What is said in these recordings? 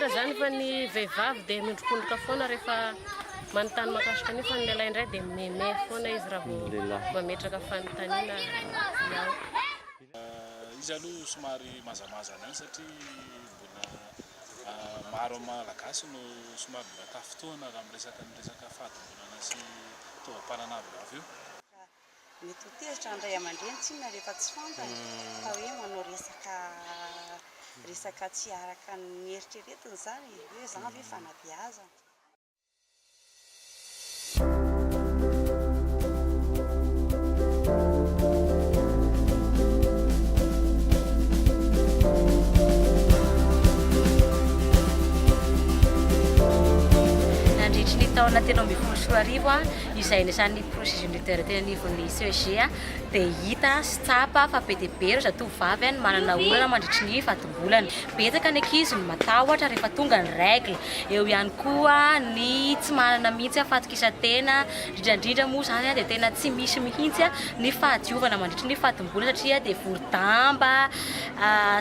indrindra izany fa ny vehivavy dia miondrikondrika foana rehefa manontany mahakasika an'io fa ny lehilahy indray dia meme foana izy raha vao mametraka fanontaniana iaho. Izy aloha somary mazamazana ihany satria mbola maro amin'ny Malagasy no somary mbola tafintohina raha miresaka ny resaka fadimbolana sy taovam-pananahana avy io. Mety ho tezitra ny ray aman-dreny tsinona rehefa tsy fantany fa hoe manao resaka resaka tsy araka ny eritreretiny izany e, hoe izany ve fanabeazana. Nandritry ny taona 2013 izay nisan'ny Projet Jeune Leader teny anivon'ny CEG dia hita sy tsapa fa be dia be ireo zatovovavy no manana olana mandritry ny fadimbolana. Betsaka ny ankizy no matahotra rehefa tonga ny règle. Eo ihany koa ny tsy manana mihitsy fahatokisan-tena, indrindra indrindra moa izany dia tena tsy misy mihitsy ny fahadiovana mandritry ny fadimbolana satria dia voro-damba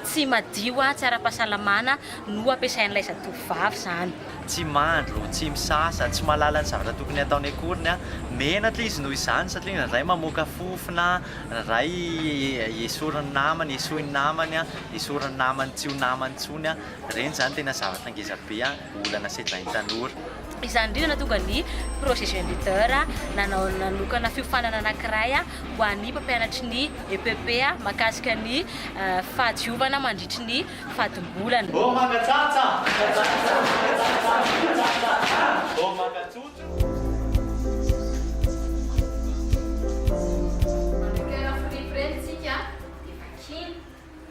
tsy madio, tsy ara-pahasalamana no ampiasain'ilay zatovovavy izany. Tsy mandro, tsy misasa, tsy mahalala ny zavatra tokony hataony akoriny an. Menatra izy noho izany satria indraindray mamoaka fofona, indraindray esorin'ny namany, esoin'ny namany an, esorin'ny namany tsy ho namany intsony an. Ireny izany tena zavatra ngeza be an, olana sedrain'ny tanora. Izany indrindra no nahatonga ny Projet Jeune Leader nanao nanokana fiofanana anankiray ho an'ny mpampianatry ny EPP mahakasika ny fahadiovana mandritry ny fadimbolana. Ô mangatsatsa! Ô mangatsotso! Mandray fripy ireny tsika dia vakiana,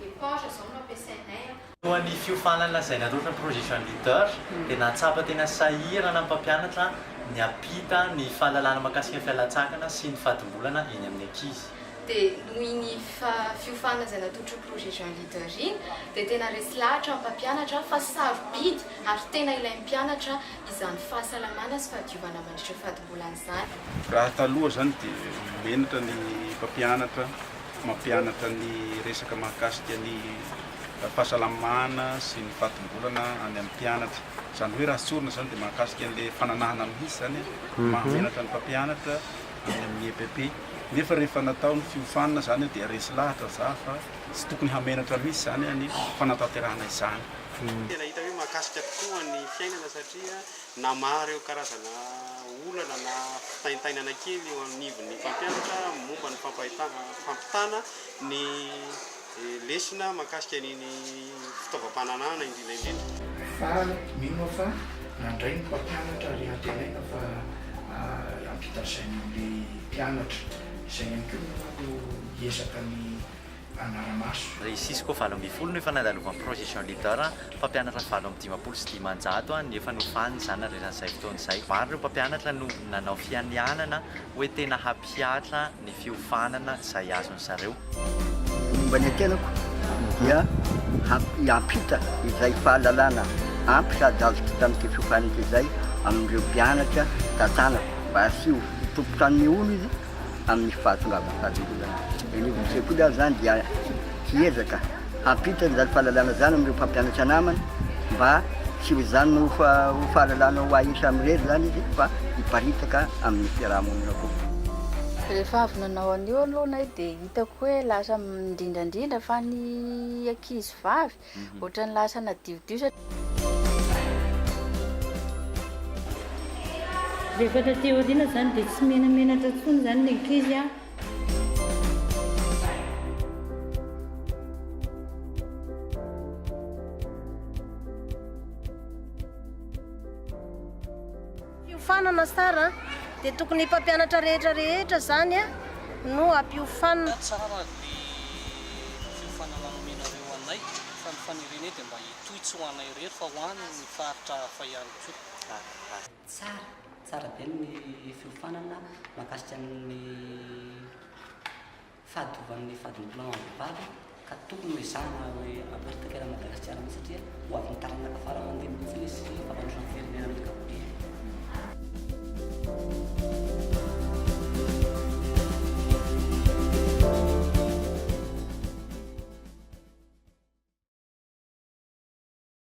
éponge zao no ampiasainay a. Noho ny fiofanana izay natolotra ny Projet Jeune Leader dia nahatsapa tena sahirana ny mpampianatra ny hampita ny fahalalana mahakasika ny fialan-tsakana sy ny fadimbolana eny amin'ny ankizy. Dia noho iny fiofanana izay natolotry ny Projet Jeune Leader iny dia tena resy lahatra ny mpampianatra fa sarobidy ary tena ilain'ny mpianatra izany fahasalamana sy fahadiovana mandritra io fadimbolana izany. Raha taloha izany dia menatra ny mpampianatra mampianatra ny resaka mahakasika ny fahasalamana sy ny fadimbolana any amin'ny mpianatra. Izany hoe raha tsorina izany dia mahakasika an'ilay fananahana mihitsy izany mahamenatra ny mpampianatra any amin'ny EPP. Nefa rehefa natao ny fiofanana izany dia resy lahatra za fa tsy tokony hamenatra mihitsy izany ny fanatanterahana izany. Tena hita hoe mahakasika tokoa ny fiainana satria namaha ireo karazana olana na fitaintainana kely eo anivon'ny mpampianatra momba ny fampitana ny lesona mahakasika ny fitaovam-pananahana indrindra indrindra. Fa mino aho fa nandray ny mpampianatra ary antenaina fa hampita saina amin'ilay mpianatra. Izay ihany koa no hiezaka ny hanara-maso. Ry Cisco 18 no efa nandalovan'ny Projet Jeune Leader, mpampianatra 558 no efa nofaniny izany nandritra an'izay fotoana izay. Maro ireo mpampianatra no nanao fianianana hoe tena hampihatra ny fiofanana izay azon zareo. Momba ny tenako dia hampita izay fahalalana ampy sady azoko tamin'ity fiofanana ity izay amin'ireo mpianatra tantanako mba tsy ho tompon-trano mihono izy amin'ny fahatongavan'ny fahadimbolana. Eo anivon'ny sekoly aho izany dia hiezaka hampita izany fahalalana izany amin'ireo mpampianatra namana mba tsy ho izany no ho fahalalana ho ahy samirery izany izy fa hiparitaka amin'ny fiaraha-monina koa. Rehefa avy nanao an'io aloha anay dia hitako hoe lasa indrindra indrindra fa ny ankizy vavy ohatran'ny lasa nadiodio satria Rehefa taty aoriana izany dia tsy menamenatra intsony izany ny ankizy an. Fiofanana star a, dia tokony mpampianatra rehetra rehetra zany a no ampiofanina. Tsara ny fiofanana nomenareo anay fa ny fanirianay dia mba hitohy tsy ho anay irery fa ho an'ny faritra hafa ihany koa. Tsara, tsara be ny fiofanana mahakasika ny fahadiovan'ny fadimbolana ho an'ny vehivavy ka tokony ho ezahana hoe aparitaka eran'i Madagasikara mihitsy satria ho avin'ny taranaka fara aman-dimby mihitsy ilay izy fampandrosoana ny firenena amin'ny ankapobeny.